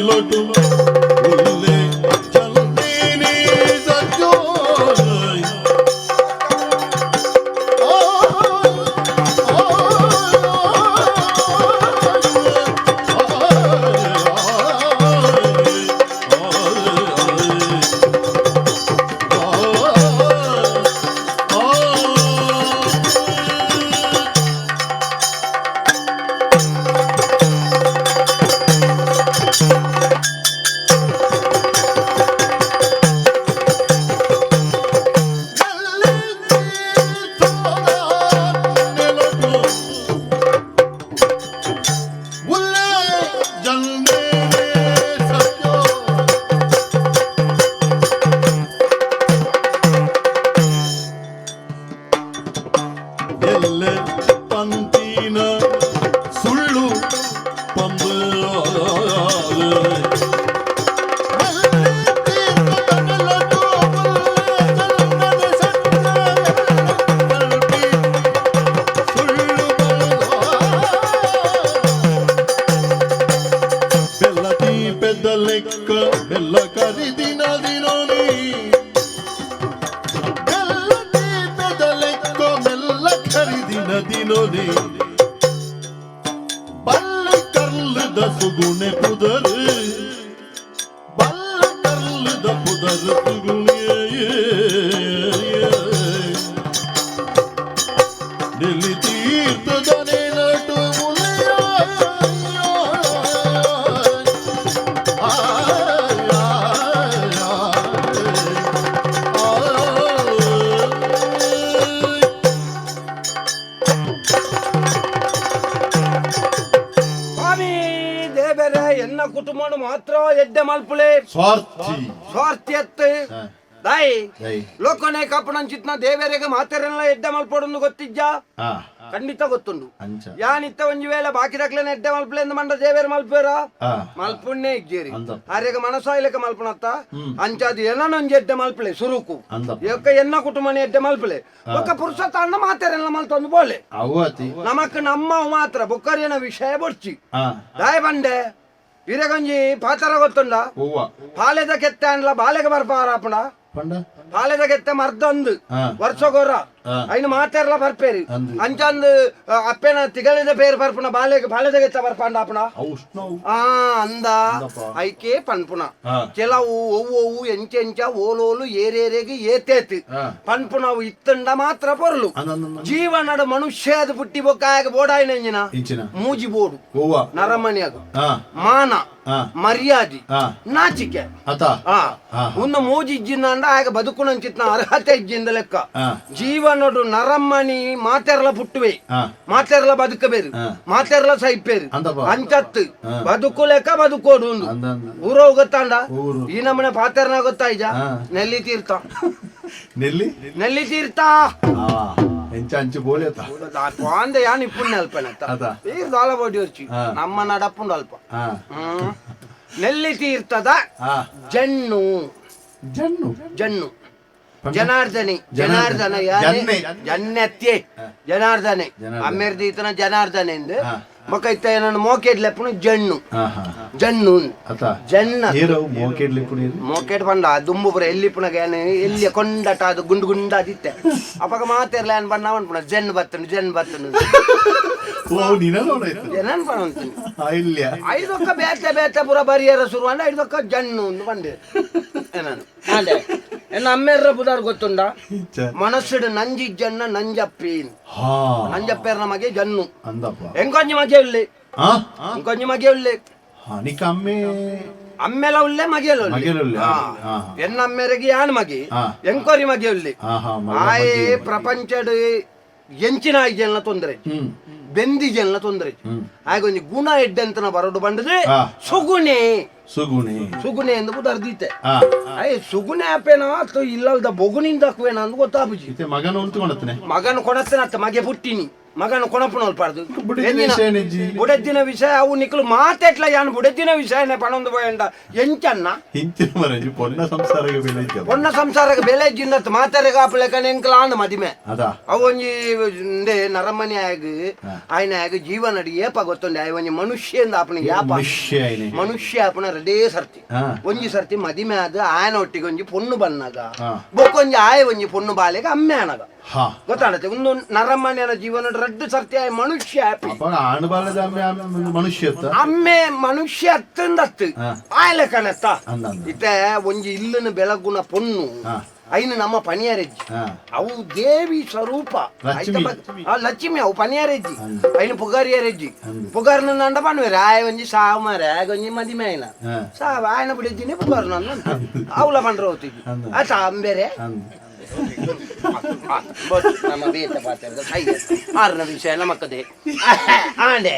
ನೆಲಟು ಉಲ್ಲೆ ಚಲ್ದಿನಿ ಸತ್ಯೋ. ಪಂತಿನ ಸುಳ್ಳು ಪಂಬ. ಬೆಲ್ಲತಿ ಪೆದ್ದ ಲೆಕ್ಕ ಬೆಲ್ಲ ಕರಿದಿನ ದಿನೋನಿ, ಬೆಲ್ಲತಿ ಪೆದ್ದ ಲೆಕ್ಕ ಮೆಲ್ಲ ಖರೀದಿನ ದಿನೋನಿ, ಬಲ್ಲ ಕರ್ಲದ ಸುಗುಣೆ ಪುದರು, ಬಲ್ಲ ಕರ್ಲದ ಪುದರು ಸುಗುಣೆ. ನೆಲ್ಲಿ ತೀರ್ಥದನೆ ನಟು ಮುಲೆಯ. ಸ್ವಾಮಿ ದೇವರೇ, ಎನ್ನ ಕುಟುಂಬನು ಮಾತ್ರ ಎಡ್ಡೆ ಮಲ್ಪುಲೆ. ಸ್ವಾರ್ಥಿ. ಸ್ವಾರ್ಥಿಯತ್ತು ದಾಯಿ. ದೈ. ಲೋಕನೇ ಕಾಪುಣಂಚಿತ್ನ ದೇವರಿಗೆ ಮಾತೆರೆಲ್ಲ ಎಡ್ಡೆ ಮಲ್ಪೊಡೊಂದು ಗೊತ್ತಿಜ್ಜ? ಖಂಡಿತ ಗೊತ್ತುಂಡು. ಅಂಚ. ಯಾನಿತ್ತ ಒಂಜಿ ವೇಳೆ ಬಾಕಿ ದಕ್ಲೆನ ಎಡ್ಡೆ ಮಲ್ಪಲೆ ಎಂದು ಮಂಡ ದೇವೇರ್ ಮಲ್ಪೇರ? ಮಲ್ಪುಣ್ಣೆ ಇಜ್ಜೇರಿ. ಅಂದ. ಆರೆಗ ಮನಸಾಯ್ಲೆಕ ಮಲ್ಪುಣತ್ತ. ಅಂಚಾದ ಏನೊಂಜಿ ಎಡ್ಡೆ ಮಲ್ಪಲೆ ಸುರುಕು. ಅಂದಪ್ಪ. యొಕ್ಕ ಎನ್ನ ಕುಟುಂಬನೇ ಎಡ್ಡೆ ಮಲ್ಪಲೆ, ಒಕ್ಕ ಪುರುಷ ತಾಂಡ ಮಾತೆರೆಲ್ಲ ಮಲ್ತೊಂದು ಬೋಲೆ. ಅವು ಅತಿ. ನಮಕ್ ನಮ್ಮ ಮಾತ್ರ ಬೊಕ್ಕರಿನ ವಿಷಯ ಬೊಡ್ಚಿ. ದಾಯ ಬಂಡೆ, ಇರೆಗೊಂಜಿ ಪಾತರ ಗೊತ್ತುಂಡ? ಹೂವ. ಪಾಲೆದ ಕೆತ್ತೆ ಅನ್ಲ ಬಾಲೆಗ ಬರ್ಪಾರಪ್ಪಣ. ಪಂಡ? ಪಾಲೆದ ಕೆತ್ತೆ ಮರ್ದೊಂದು ವರ್ಷಗೊರ ಐನು ಮಾತೆರ್ಲ ಬರ್ಪೇರಿ. ಅಂದು. ಅಂಚಂದು ಅಪ್ಪೆನ ತಿಗಳಿದ ಪೇರು ಬರ್ಪುಣ ಬಾಲೆಗ ಪಾಲೆದ ಕೆತ್ತ ಬರ್ಪಾಂಡ ಅಪ್ಪಣ. ಅವು ಉಷ್ಣವು. ಆ ಅಂದ. ಅಂದಪ್ಪ. ಐಕೆ ಪನ್ಪುಣ. ಕೆಲವು ಒವ್ವು ಒವ್ವು ಎಂಚೆಂಚ ಓಲೋಲು ಏರೇರೆಗೆ ಏತೇತ್ ಪನ್ಪುಣವು ಇತ್ತಂಡ ಮಾತ್ರ ಪೊರ್ಲು. ಅಂದ. ಜೀವನದ ಮನುಷ್ಯದ ಪುಟ್ಟಿ ಬೊಕ್ಕಾಯಗ ಬೋಡಾಯಿನಂಜಿನ ಇಂಚಿನ ಮೂಜಿ ಬೋಡು. ಹೂವ. ನರಮಣಿಯಾಗ ಮಾನ, ಮರ್ಯಾದೆ, ನಾಚಿಕೆ. ಅತ. ಆ ಒಂದು ಮೂಜಿ ಇಜ್ಜಿಂದ ಆಗ ಬದುಕುನಂಚಿತ್ನ ಅರ್ಹತೆ ಇಜ್ಜಿಂದ ಲೆಕ್ಕ. ಜೀವನಡು ನರಮ್ಮಣಿ ಮಾತೆರ್ಲ ಪುಟ್ಟುವೆ, ಮಾತೆರ್ಲ ಬದುಕಬೇರು, ಮಾತೆರ್ಲ ಸೈಪೇರು. ಅಂದಪ್ಪ. ಅಂಚತ್ತು ಬದುಕು ಲೆಕ್ಕ ಬದುಕೋಡು ಒಂದು. ಅಂದ ಅಂದ. ಊರೋ ಗೊತ್ತಾಂಡ? ಊರು. ಈ ನಮ್ಮನೆ ಪಾತೆರ್ನ ಗೊತ್ತಾಯ್ಜ? ನೆಲ್ಲಿ ತೀರ್ಥ. ನೆಲ್ಲಿ. ನೆಲ್ಲಿ ತೀರ್ಥ. ಎಂಚ ಅಂಚು ಬೋಲೆ ಅತ. ಪಾಂದೆ ಯಾನ್ ಇಪ್ಪುಣ್ಣ ಅಲ್ಪನತ್ತ. ಅದ. ಈ ದಾಲ ಬೋಡಿ ವರ್ಚಿ. ನಮ್ಮ ನಡಪುಂಡು ಅಲ್ಪ. ನೆಲ್ಲಿ ತೀರ್ಥದ ಜಣ್ಣು. ಜಣ್ಣು. ಜಣ್ಣು. ಪಂಡ? ಜನಾರ್ದನಿ, ಜನಾರ್ದನ ಯಾನೆ. ಜನ್ನೆ. ಜನ್ನೆತ್ಯೆ ಜನಾರ್ದನೆ. ಜನಾರ್ದನೆ. ಅಮ್ಮೆರ್ದೀತನ ಜನಾರ್ದನೆ ಎಂದು ಬೊಕ ಇತ್ತ ಏನನ್ನು ಮೋಕೆಡ್ಲೆಪ್ಪುನು ಜಣ್ಣು. ಹಾ ಹಾ ಜಣ್ಣು. ಅತ. ಜನ್ನ. ಏರವು ಮೋಕೆಡ್ಲಿ ಪುನೀರು. ಮೋಕೆಟ್ ಪಂಡ ದುಂಬು ಪುರ ಎಲ್ಲಿ ಪುನಗ ಏನ್ ಎಲ್ಲಿ ಕೊಂಡಟ ಅದು ಗುಂಡು ಗುಂಡಾದಿತ್ತೆ. ಅಪಗ ಮಾತೆರ್ಲ ಏನ್ ಬಣ್ಣ ಪನ್ಪುಣ, ಜೆನ್ ಬತ್ತುಂಡು, ಜೆನ್ ಬತ್ತುಂಡು. ಓ ನಿನ ನೋಡಾಯ್ತು. ಜನನ್ ಪಣಂತೀನಿ. ಇಲ್ಲಿಯ. ಐದೊಕ್ಕ ಬೇತೆ ಬೇತೆ ಪುರ ಬರಿಯರ ಶುರು ಅಂಡ ಐದೊಕ್ಕ ಜಣ್ಣು ಒಂದು ಬಂದೆ ನಾನು ಅದೇ ಎನ್ನ ಅಮ್ಮೆರ್ರ ಬುದಾರ್ ಗೊತ್ತುಂಡ? ಇಂಚ. ಮನಸ್ಸುಡು ನಂಜಿ ಜನ್ನ ನಂಜಪ್ಪಿ. ನಂಜಪ್ಪೇರ್ನ ಮಗೆ ಜನ್ನು. ಅಂದಪ್ಪ. ಎಂಕೊಂಜಿ ಮಗೆ ಉಲ್ಲೆ. ಇಂಕೊಂಜಿ ಮಗೆ ಉಲ್ಲೆ. ನಿಕ್ಕ ಅಮ್ಮೆ. ಅಮ್ಮೆಲ ಉಲ್ಲೆ, ಮಗೆಲ ಉಲ್ಲೆ. ಮಗೆಲ ಉಲ್ಲೆ. ಹಾ. ಎನ್ನ ಅಮ್ಮೆರೆಗೆ ಯಾನ್ ಮಗೆ. ಎಂಕೊರಿ ಮಗೆ ಉಲ್ಲೆ. ಹಾ ಹಾ ಮಗ. ಆಯೆ ಮಗಿ. ಪ್ರಪಂಚಡ್ ಎಂಚಿನ ಜನ ತೊಂದರೆ, ಬೆಂದಿ ಜನ ತೊಂದರೆ. ಆಗೊಂಜಿ ಗುಣ ಎಡ್ಡೆಂತನ ಬರೋಡು ಬಂಡದೆ. ಸುಗುಣೆ. ಸುಗುಣಿ. ಸುಗುಣೆ ಎಂದು ಬುದರ್ದೀತೆ. ಅಯ್ಯ ಸುಗುಣೆ ಆಪೇನ ಅಥವಾ ಇಲ್ಲಲ್ದ ಬೊಗುಣಿಂದ ಹಾಕುವೇನ ಅಂದ್ ಗೊತ್ತಾಪುಜಿ. ಇತ್ತೆ ಮಗನ ಉಂತುಕೊಂಡತ್ತನೆ. ಮಗನ ಕೊಡತ್ತನತ್ತ ಮಗೆ ಪುಟ್ಟಿನಿ. ಮಗನ ಕೊಣಪುನಲ್ಪಾರ್ದು. ಬುಡೆದಿನ ವಿಷಯ ಏನಿಜ್ಜಿ? ಬುಡೆದಿನ ವಿಷಯ ಅವು ನಿಕ್ಲು ಮಾತೆಟ್ಲ ಯಾನ್ ಬುಡೆದಿನ ವಿಷಯನೇ ಪಣೊಂದು ಪೋಯಂಡ ಎಂಚನ್ನ? ಇಂಚಿನ ಮರಜಿ ಪೊನ್ನ ಸಂಸಾರಕ್ಕೆ ಬೆಲೆ ಇಜ್ಜಿ. ಪೊನ್ನ ಸಂಸಾರಕ್ಕೆ ಬೆಲೆ ಇಜ್ಜಿಂದತ್ ಮಾತೆರೆಗ್ ಆಪುಲೆಕನೆ ಎಂಕ್ಲ ಆಂಡ್ ಮದಿಮೆ. ಅದಾ. ಅವು ಒಂಜಿ ಉಂದೆ ನರಮನಿ ಆಯಗ್ ಆಯ್ನ ಆಯಗ್ ಜೀವನಡ್ ಏಪ ಗೊತ್ತುಂಡೆ ಆಯ್ ಒಂಜಿ ಮನುಷ್ಯಂದ ಆಪುನ ಯಾಪ? ಮನುಷ್ಯ ಆಯ್ನೆ. ಮನುಷ್ಯ ಆಪುನ ರಡೇ ಸರ್ತಿ. ಒಂಜಿ ಸರ್ತಿ ಮದಿಮೆ ಆದ್ ಆಯನ ಒಟ್ಟಿಗೆ ಒಂಜಿ ಪೊಣ್ಣು ಬನ್ನಗ, ಬೊಕ್ಕೊಂಜಿ ಆಯ ಒಂಜಿ ಪೊಣ್ಣು ಬಾಲೆಗ್ ಅಮ್ಮೆ ಆನಗ. ಗೊತ್ತಾಣತೆ, ಒಂದು ನರಮಾನ್ಯನ ಜೀವನ ರಡ್ಡು ಸರ್ತಿ ಆಯ್ ಮನುಷ್ಯ ಆಪಿ. ಅಪ್ಪ ಆಣು ಬಾಲದ ಅಮ್ಮೆ ಆಮೆ ಮನುಷ್ಯತ್ತ. ಅಮ್ಮೆ ಮನುಷ್ಯ ಅತ್ತಂದತ್ತು ಆಯ್ಲೆ ಕಣತ್ತ. ಅಂದ ಅಂದ. ಇತ್ತೆ ಒಂಜಿ ಇಲ್ಲನ ಬೆಳಗುನ ಪೊಣ್ಣು ಐನು ನಮ್ಮ ಪನಿಯಾರೆಜ್ಜಿ. ಅವು ದೇವಿ ಸ್ವರೂಪ. ಲಕ್ಷ್ಮಿ. ಐತ ಆ ಲಕ್ಷ್ಮಿ ಅವು ಪನಿಯಾರೆಜ್ಜಿ, ಐನು ಪುಗಾರಿಯರೆಜ್ಜಿ. ಪುಗಾರ್ನ ಅಂಡ ಪನ್ವೇರೆ ಆಯ ಒಂಜಿ ಸಾವು ಮಾರೆ, ಆಯ ಒಂಜಿ ಮದಿಮೆ ಆಯ್ನ ಸಾವು ಆಯನ ಬಿಡಿದ್ದೀನಿ ಪುಗಾರ್ನ ಅವಲ ಪಂಡ್ರ ಹೋತಿದ್ವಿ. ಅಂದ. ಆತ ಅಂಬೇರೆ. ಅಂದ. ನಮ್ಮ ಬೇತ ಪಾತ್ರದ ಕೈ ಆರ್ನ ವಿಷಯ ನಮಕ್ಕದೆ ಆಂಡೆ.